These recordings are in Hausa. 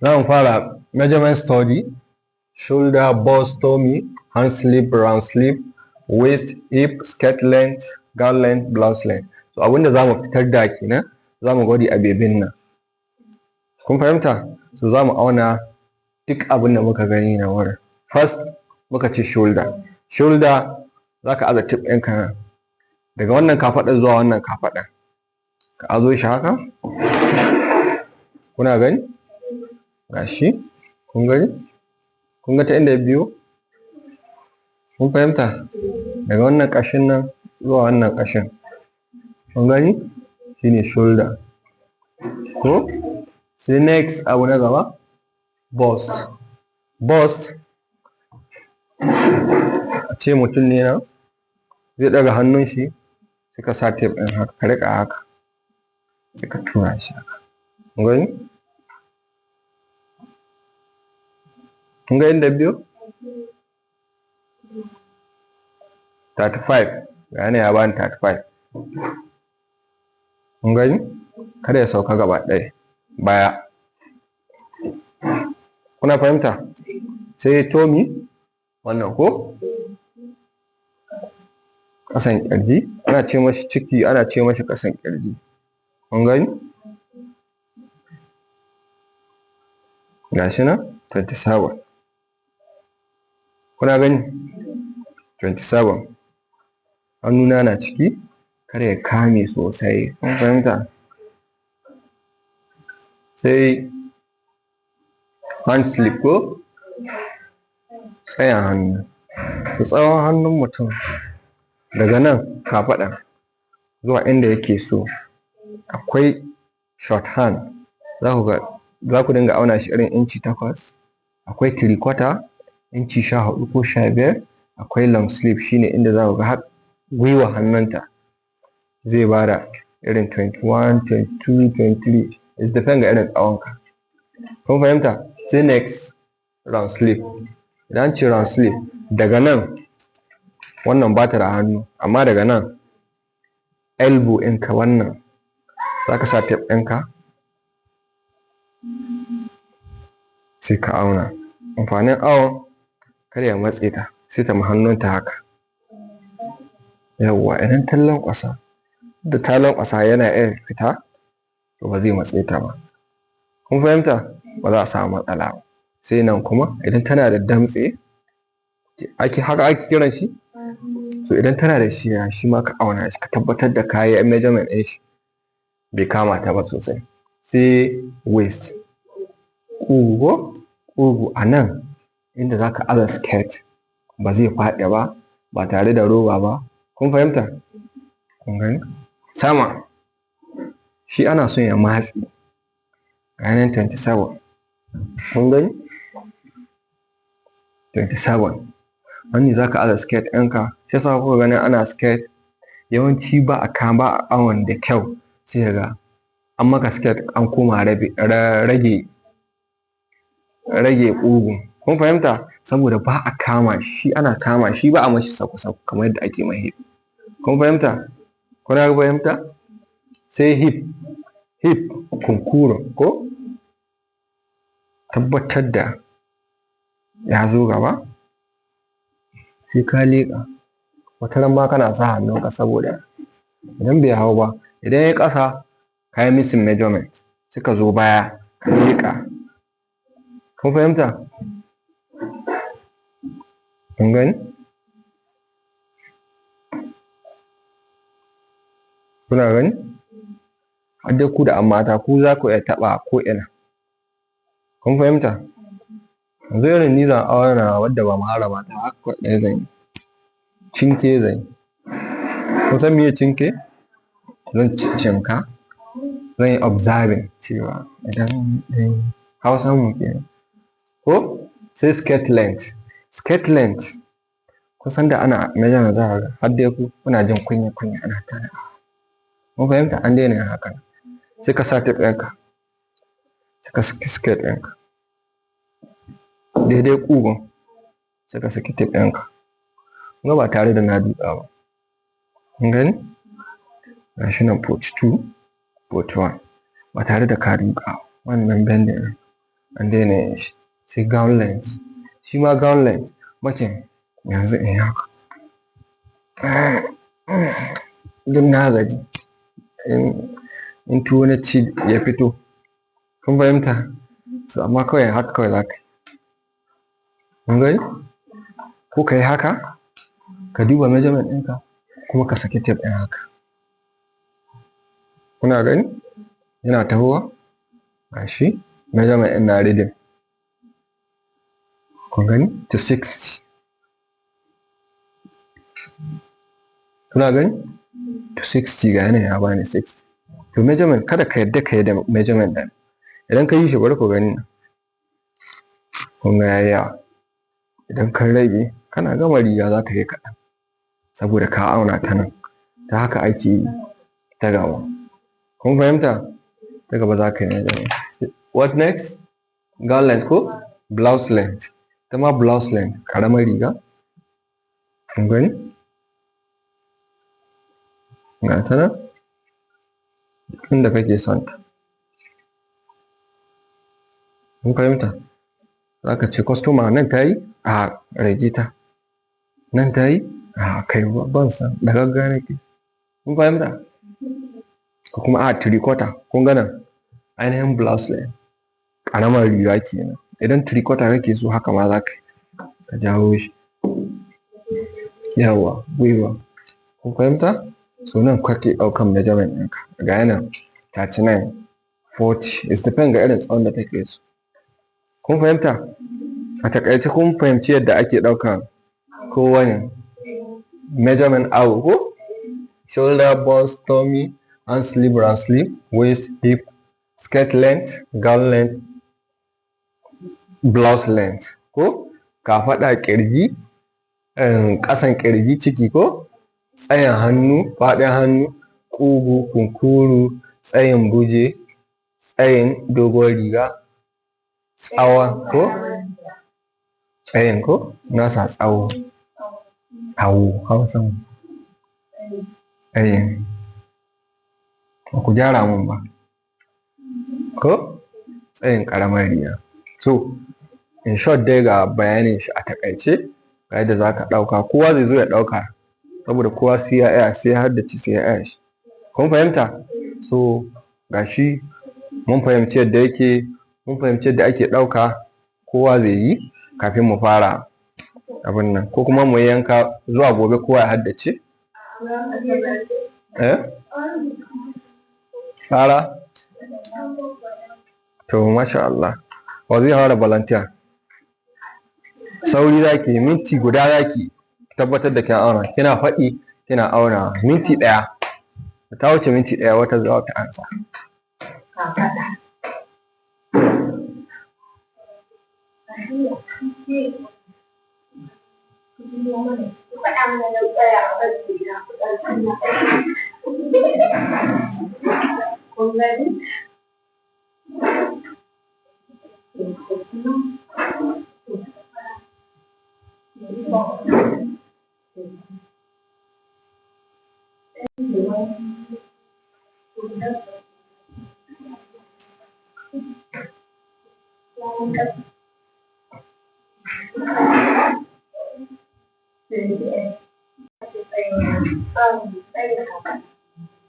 Za mu fara measurement study: shoulder, bust, tummy, hand sleeve, round sleeve, waist, hip, skirt length, gown length, blouse length. So abinda za mu fitar da kenan, za mu gwadi a bebin nan. Kun fahimta? So za mu auna duk abin da muka gani na wurin. First muka ce shoulder. Shoulder, za ka aza tape ɗinka nan. Daga wannan kafaɗar zuwa wannan kafaɗar. Ka azo shi haka. Kuna gani? Ga shi. Kun gani? Kun ga ta inda ya biyo? Kun fahimta? Daga wannan ƙashin nan zuwa wannan ƙashin. Kun gani? Shine shoulder. Ko? Sai next, abu na gaba, bust. Bust, a ce mutum ne nan zai ɗaga hannun shi, sai ka sa tape ɗin haka, ka riƙa haka, sai ka tura shi haka. Kun gani? Kun ga inda biyo? 35. Ga ya bani 35. Kun gani? Kada ya sauka gaba ɗaya baya. Kuna fahimta? Sai tummy, wannan ko? Ƙasan ƙirji, ana ce mashi ciki, ana ce mashi ƙasan ƙirji. Kun gani? Ga shi nan 27. Kuna gani? 27. Hannuna na ciki, kada ya kame sosai. Kun fahimta? Sai hand sleeve ko? Tsayin hannu. So tsawon hannun mutum daga nan kafaɗan zuwa inda yake so. Akwai short hand, za ku ga za ku dinga auna shi irin inci 8, akwai three quarter, inci 14 ko 15, akwai long sleeve, shine inda za ku ga har gwiwa hannunta zai bada irin 21, 22, 23. It depend ga irin tsawonka. Kun fahimta? Sai next, round sleeve. Idan an ce round sleeve, daga nan, wannan ba ta da hannu, amma daga nan elbow ɗinka, wannan za ka sa tape ɗinka sai ka auna. Amfanin awon, kada ya matse ta, sai ta hannunta haka. Yawwa, idan ta lanƙwasa, da ta lanƙwasa yana iya fita, to ba zai matse ta ba. Kun fahimta? Ba za a samu matsala ba. Sai nan kuma, idan tana da damtse ake, haka ake kiran shi. So idan tana da shi, shi ma ka auna shi, ka tabbatar da ka yi measurement ɗin shi, bai kama ta ba sosai. Sai waist, ƙugu ko? Ƙugu a nan inda za ka aza skirt ba zai faɗi ba, ba tare da roba ba. Kun fahimta? Kun gani? Sama shi ana son ya matse. Ga nan 27. Kun gani? 27. Wannan za ka aza skirt ɗinka. Shi yasa kuka gani ana skirt yawanci ba a kama, ba a awon da kyau, sai ka ga an maka skirt an koma rage rage ƙugu. Kun fahimta? Saboda ba a kama shi, ana kama shi, ba a mashi sako-sako kamar yadda ake ma hip. Kun fahimta? Kuna fahimta? Sai hip. Hip, kunkuru ko? Tabbatar da ya zo gaba, sai ka leƙa. Wata ran ma kana sa hannunka, saboda idan bai hau ba, idan ya ƙasa, ka yi missing measurement, sai ka zo baya ka leƙa. Kun fahimta? Kun gani? Kuna gani? Har dai ku da an mata, ku za ku iya taɓa ko ina. Kun fahimta? Yanzu irin ni zan auna wadda ba muharrama ta, haka ɗaya zan yi. Cinke zan yi. Kun san meye cinke? Zan cinka, zan yi observing cewa idan Hausan mu kenan. Ko? Sai skirt length. Skirt length, kun san da ana measurement, za ka ga har dai ku kuna jin kunya kunya ana tana. Kun fahimta? An daina yin haka. Sai ka sa tape ɗinka, sai ka saki skirt ɗinka. Daidai ƙugun, sai ka saki tape ɗinka. Kun ga ba tare da na duka ba. Kun gani? Ga shi nan 42, 41, ba tare da ka duka ba. Wannan bending ɗin. An daina yin shi. Sai gown length. Shi ma gown length makin yanzu in yi haka, duk na gaji, in tuwo na ci ya fito, kun fahimta? So amma kawai haka kawai za ka yi, kun gani? Ko ka yi haka, ka duba measurement ɗinka, kuma ka saki tape ɗin haka. Kuna gani? Yana tahowa, ga shi measurement ɗin na reading. Kun gani? To 60. Kuna gani? To 60, ga yanayin ya bani 60. To measurement, kada ka yadda ka yi da measurement ɗin. Idan ka yi shi, bari ku gani, kun ga yayi yawa. Idan ka rage, kana gama riga za ta yi kaɗan, saboda ka auna ta nan. Ta haka ake yi ta gaba. Kun fahimta? Ta gaba za ka yi measurement. What next? Gown length ko blouse length? Ita ma blouse length, ƙaramar riga. Kun gani? Ga ta nan inda kake son ta. Kun fahimta? Za ka ce customer, nan ta yi, a rage ta, nan ta yi, a kai ban san ɗagagga nake. Kun fahimta? Ko kuma a three quarter. Kun ga nan ainihin blouse length, ƙaramar riga kenan. Idan three quarter kake so, haka ma za ka yi, ka jawo shi, yawwa, gwiwa. Kun fahimta? So nan kake ɗaukan measurement ɗinka, ga ya nan 39, 40, it depend ga irin tsawon da take so. Kun fahimta? A taƙaice kun fahimci yadda ake ɗaukan kowane measurement, awo ko? Shoulder, bust, tummy, hand sleeve, round sleeve, waist, hip, skirt length, gown length, blouse length ko? Kafaɗa, ƙirji, ƙasan ƙirji, ciki ko? Tsayin hannu, faɗin hannu, ƙugu, kunkuru, tsayin buje, tsayin doguwar riga, tsawon ko? Tsayin ko? Na sa tsawo. Tsawo, Hausan tsayin. Ba ku gyara mun ba. Ko? Tsayin ƙaramar riga. So, in short dai, ga bayanin shi a taƙaice, ga yadda za ka ɗauka. Kowa zai zo ya ɗauka, saboda kowa sai ya iya, sai ya haddace, sai ya iya shi. Kun fahimta? So, ga shi mun fahimci yadda yake, mun fahimci yadda ake ɗauka, kowa zai yi kafin mu fara abin nan. Ko kuma mu yanka zuwa gobe kowa ya haddace? Eh? Fara? To, masha Allah. Wa zai fara volunteer? Sauri zaki, minti guda zaki tabbatar da kin auna. Kina faɗi, kina auna minti ɗaya. Da ta wuce minti ɗaya, wata za ta ansa. Kafaɗa. Kun gani?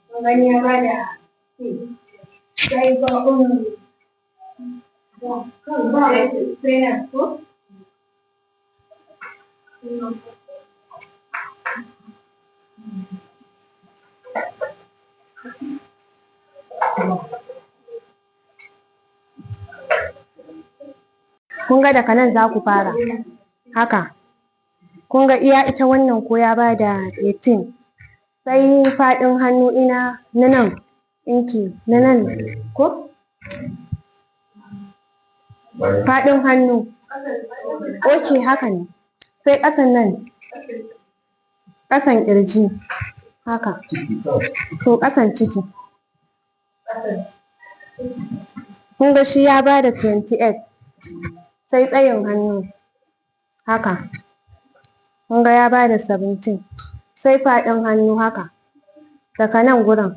Kun gani, ya bada sai ba sai nan ko? Kun ga daga nan za ku fara haka. Kun ga iya ita wannan ko ya bada 18. Sai faɗin hannu ina na nan ɗinki na nan ko? Faɗin hannu. Ok, haka ne. Sai ƙasan nan, ƙasan ƙirji haka. To, ƙasan ciki. Kun ga shi ya bada 28. Sai tsayin hannu haka. Kun ga ya bada 17. Sai faɗin hannu haka. Daga nan gurin.